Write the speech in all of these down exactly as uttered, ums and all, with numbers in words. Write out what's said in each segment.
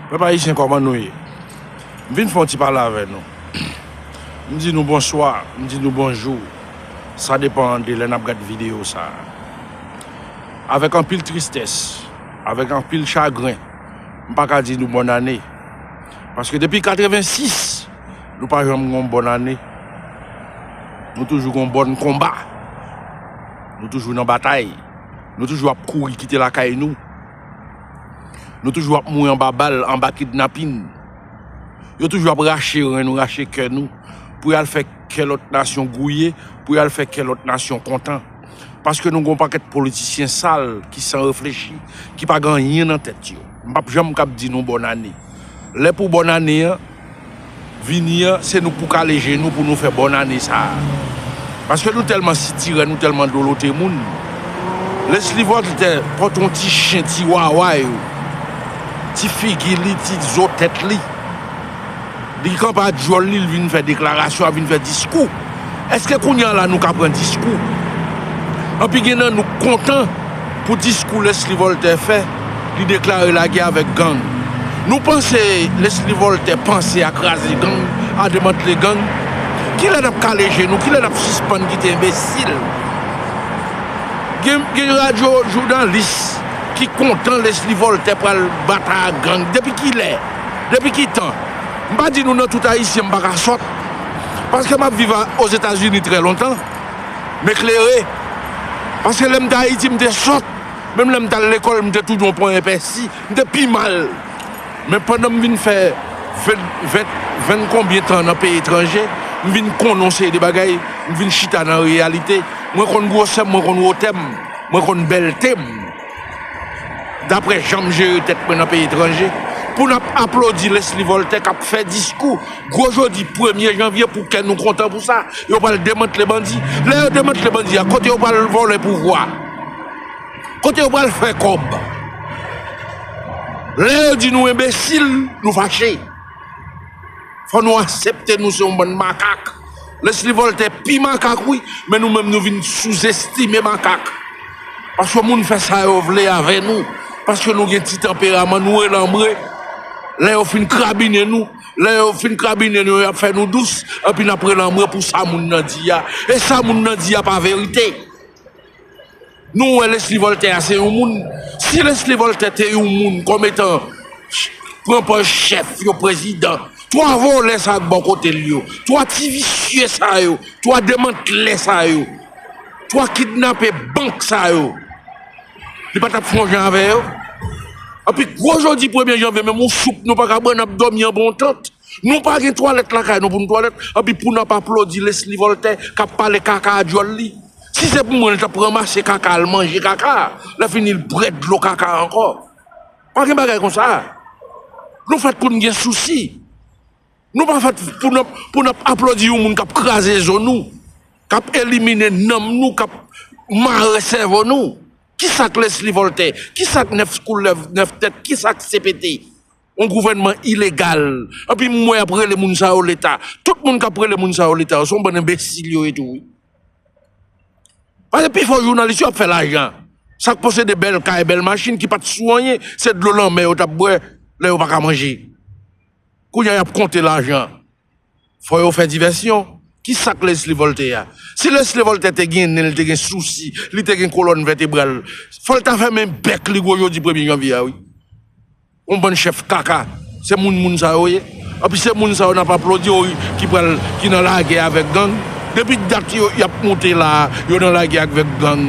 Pèp ayisyen, kòman nou ye? M vin fè yon ti pale avè nou. M di nou bonswa, m di nou bonjou. Sa depann de lè n ap gad videyo sa a. Avèk anpil tristès, avèk anpil chagren, m pa ka di nou bòn ane. Paske depi katrevensis, nou pa janm gen yon bòn ane. Nou toujou gen yon bòn konba. Nou toujou nan batay. Nou toujou ap kouri kite lakay nou. Nou toujou ap mouri anba bal, anba kidnapin. Yo toujou ap rache ren nou, rache kè nou, pou y al fè kè lòt nasyon gouye, pou y al fè kè lòt nasyon kontan. Paske nou gen yon pakèt politisyen sal ki san reflechi, ki pa gen anyen nan tèt yo. M p ap janm kab di nou bòn ane. Lè pou bòn ane an, vini an, se nou k pou kale je nou pou nou fè bòn ane sa a. Paske nou tèlman sitirè, nou tèlman dolote moun. Leslie Voltaire pote yon ti chen, ti wawa yo, ti figi li, ti zo tèt li. Li kanpe a djòl li, li vin fè deklarasyon, a vin fè diskou. Èske kounye a la nou ka pran diskou? Anpi gen nan nou kontan pou diskou Leslie Voltaire fè, li deklare lagè avèk gang. Nou panse Leslie Voltaire panse a kraze gang, a demantle gang? Kilè n ap kale je nou? Kilè n ap sispann kite enbesil? Gen, gen radyo jounalis ki kontan Leslie Voltaire pral batay ak gang. Depi kilè? Depi ki tan? M pa di nou nan tout Ayisyen m pa ka sòt. Paske m ap viv a, Ozetazini trè lontan. M eklere. Paske lè m te Ayiti, m te sòt. Menm lè m t al lekòl, m te toujou pran epèsi. M te pi mal. Men pandan m vin fè ven, ven, ven konbyen tan nan peyi etranje, m vin konnen yon seri de bagay, m vin chita nan reyalite. Mwen konn gwosè m, mwen konn wotè m, mwen konn bèlte m. Daprè jan m jere tèt mwen nan peyi etranje, pou n ap aplodi Leslie Voltaire k ap fè diskou gwo jodi premye janvye pou kè nou kontan pou sa, yo pral demantle bandi. Lè yo demantle bandi a, kote yo pral vòlè pouvwa? Kote yo pral fè kòb? Lè yo di nou enbesil, nou fache. Fò nou aksepte nou se yon bann makak. Leslie Voltaire pi makak, wi, men nou menm nou vin souzestime makak. Paske moun fè sa yo vle avè nou. Paske nou gen ti tanperaman, nou relanbre. Lè yo fin krabinen nou, lè yo fin krabinen nou, y ap fè nou dous, anpi n ap relanbre pou sa moun nan di a. E sa moun nan di a pa verite. Nou wè Leslie Voltaire a se yon moun. Si Leslie Voltaire te yon moun kòm etan ch-, pran pòz chèf yo, prezidan, twa vòlè sa k bò kote l yo, twa ti visye sa yo, twa demantlè sa yo, twa kidnape bank sa yo, li pa t ap fè yon jan avè yo? Anpi gwo jodi premye janvye, menm yon soup nou pa ka bwè, n ap dòmi anba yon tant. Nou pa gen twalèt lakay nou pou n twalèt, anpi pou n ap aplodi Leslie Voltaire k ap pale kaka a djòl li. Si se pou mwen, li t ap ranmase kaka, l manje kaka, lè fini l bwè dlo kaka ankò. Pa gen bagay konsa. Nou fèt pou n gen sousi. Nou pa fèt pou n ap, pou n ap aplodi yon moun k ap kraze zo nou, k ap elimine nanm nou, k ap mare sèvo nou. Kisa k Leslie Voltaire? Kisa k nèf koulèv, nèf tèt? Kisa k C P T? Yon gouvènman ilegal. Anpi m wè y ap rele moun sa yo Leta. Tout moun k ap rele moun sa yo Leta yo, se yon bann enbesil yo ye tou, wi. Paske pifò jounalis yo ap fè lajan. Sa k posede bèl kay, bèl machin, ki pa t sou anyen, se dlo lanmè yo t ap bwè lè yo pa ka manje. Kounye a, y ap konte lajan. Fò yo fè divèsyon. Kisa k Leslie Voltaire a? Si Leslie Voltaire te gen nen, li te gen sousi, li te gen kolòn vètebral, fò l ta fèmen bèk li gwo jodi premye janvye a, wi. Yon bann chèf kaka. Se moun moun sa yo ye. Anpi se moun sa yo n ap aplodi yo ki pral, ki nan lagè avèk gang. Depi dat yo, y ap moute la a, yo nan lagè avèk gang.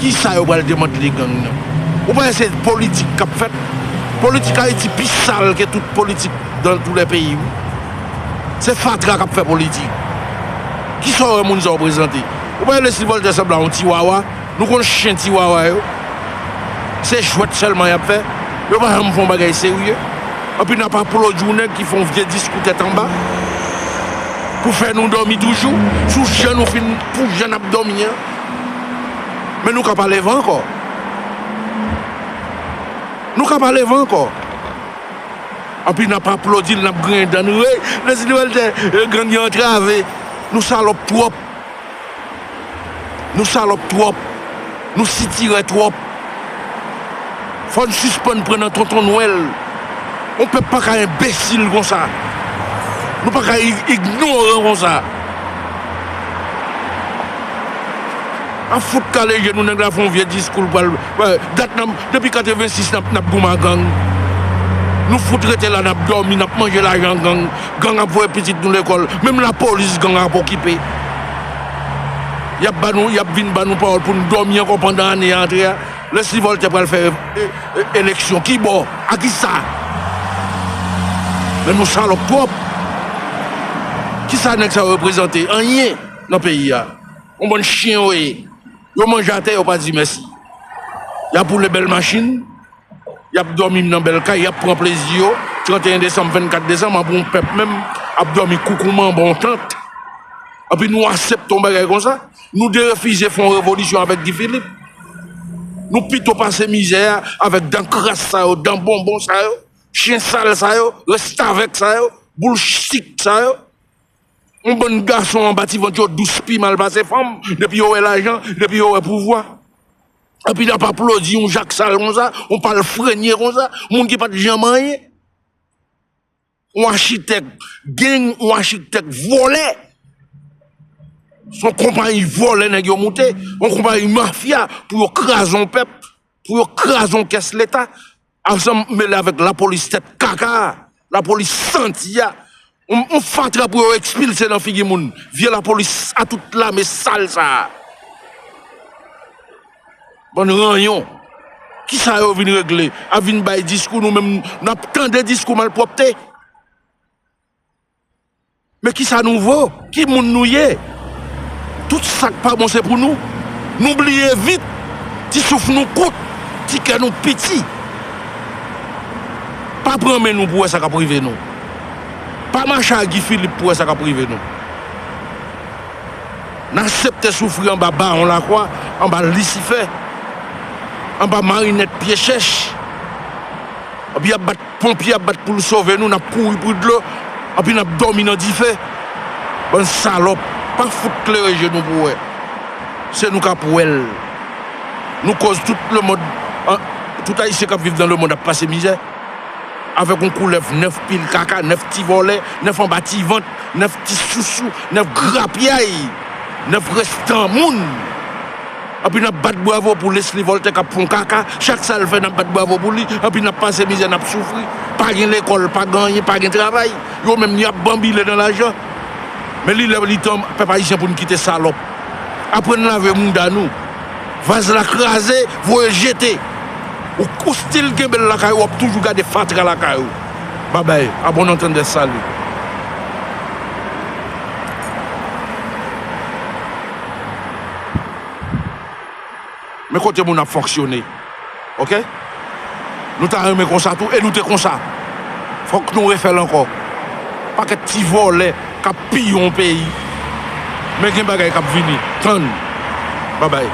Kisa yo pral demantle gang nan? Ou pa wè se politik k ap fèt? Politik Ayiti pi sal ke tout politik dans tous les pays, wi. Se fatra k ap fè politik. Kisa w wè moun sa yo prezante? Ou pa wè Leslie Voltaire sanble a yon ti wawa? Nou konn chen ti wawa yo. Se jwèt sèlman y ap fè. Yo pa janm fè yon bagay serye. Anpi n ap aplodi yon nèg ki fè yon vye diskou tèt anba pou fè nou dòmi toujou sou jan nou fin, pou jan n ap dòmi an. Men nou ka pa leve ankò. Nou ka pa leve ankò. Anpi n ap aplodi l, n ap griyen dan nou. Ey, Leslie Voltaire, eh, gang yo antrave. Nou salòp twòp. Nou salòp twòp. Nou sitirè twòp. Fò n sispann pran nan tonton Nwèl. Yon pèp pa ka enbesil konsa. Nou pa ka ig- ignoran konsa. Ap fout kale je nou, nèg la fè yon vye diskou, l pral, eh, dat n ap, depi katrevensis n ap, n ap goumen ak gang. Nou fout rete la, n ap dòmi, n ap manje lajan gang. Gang ap voye pitit nou lekòl. Menm lapolis gang ap okipe. Y ap ba nou, y ap vin ba nou pawòl pou n dòmi ankò pandan ane a antre a. Leslie Voltaire pral fè, eh, eh, eleksyon. Ki bò? A ki sa? Men nou salòp twòp. Ki sa nèg sa yo reprezante? Anyen nan peyi a. Yon bann chen yo ye. Yo manje atè, yo pa di mèsi. Y ap woule bèl machin, y ap dòmi nan bèl kay, y ap pran plezi yo. Tranteyen desanm, vennkat desanm, anba yon pèp menm ap dòmi kou kouman anba yon tant. Epi nou aksepte yon bagay konsa. Nou derefize fè yon revolisyon avèk Guy Philippe. Nou pito pase mizè a avèk dan kras sa yo, dan bonbon sa yo, chen sal sa yo, restavèk sa yo, boul sik sa yo. Yon bann gason anba ti vant yo dous pi mal pase fanm, depi yo wè lajan, depi yo wè pouvwa. Epi n ap aplodi yon jak sal konsa, yon palfrenye konsa, moun ki pa t janm anyen. Yon achitèk gang, yon achitèk vòlè. Se yon konpayi vòlè nèg yo moute, yon konpayi mafya pou yo kraze yon pèp, pou yo kraze yon kès leta. Ansanm mele avèk lapolis tèt kaka a, lapolis santi a. Yon, yon fatra pou yo ekspilse nan figi moun. Vye lapolis a tout lame sal sa a. Bann ranyon. Kisa yo vin regle? Ap vin bay diskou, nou menm n ap tande diskou malpwòpte. Men kisa nou vo? Ki moun nou ye? Tout sa k pa bon se pou nou. Nou bliye vit. Ti souf nou kout. Ti kè nou piti. Pa pran men nou pou wè sa k ap rive nou. Pa mache ak Guy Philippe pou wè sa k ap rive nou. N aksepte soufri anba Bawon Lakwa, anba Lisifè, anba Marinèt pye chèch. Epi y ap bat ponpye, ap bat pou l sove nou, n ap kouri pou dlo, anpi n ap dòmi nan dife. Bann salòp, pa fout klere je nou pou wè. Se nou k ap wè l. Nou koz tout lemonn, an, tout Ayisyen k ap viv nan lemonn ap pase mizè. Avèk yon koulèv nèf pil kaka, nèf ti vòlè, nèf anba ti vant, nèf ti sousou, nèf grapyay, nèf restan moun. Anpi n ap bat bravo pou Leslie Voltaire k ap fè yon kaka. Chak sa l fè, n ap bat bravo pou li. Anpi n ap pase mizè, n ap soufri. Pa gen lekòl, pa gen anyen, pa gen travay. Yo menm, y ap banbile nan lajan. Men li lè li tan, pèp ayisyen, pou n kite salòp. Aprann lave mouda nou. Vaz la kraze, voye l jete. Ou, ou still kenbe l lakay ou, w ap toujou gade fatra lakay ou. Babay, a bon antandè, sali. Men kote moun ap fonksyone. Oke? Nou ta renmen konsa tou, e nou te konsa. Fòk nou refè l ankò. Pakèt ti vòlè k ap piye yon peyi. Men gen bagay k ap vini. Tann. Babay.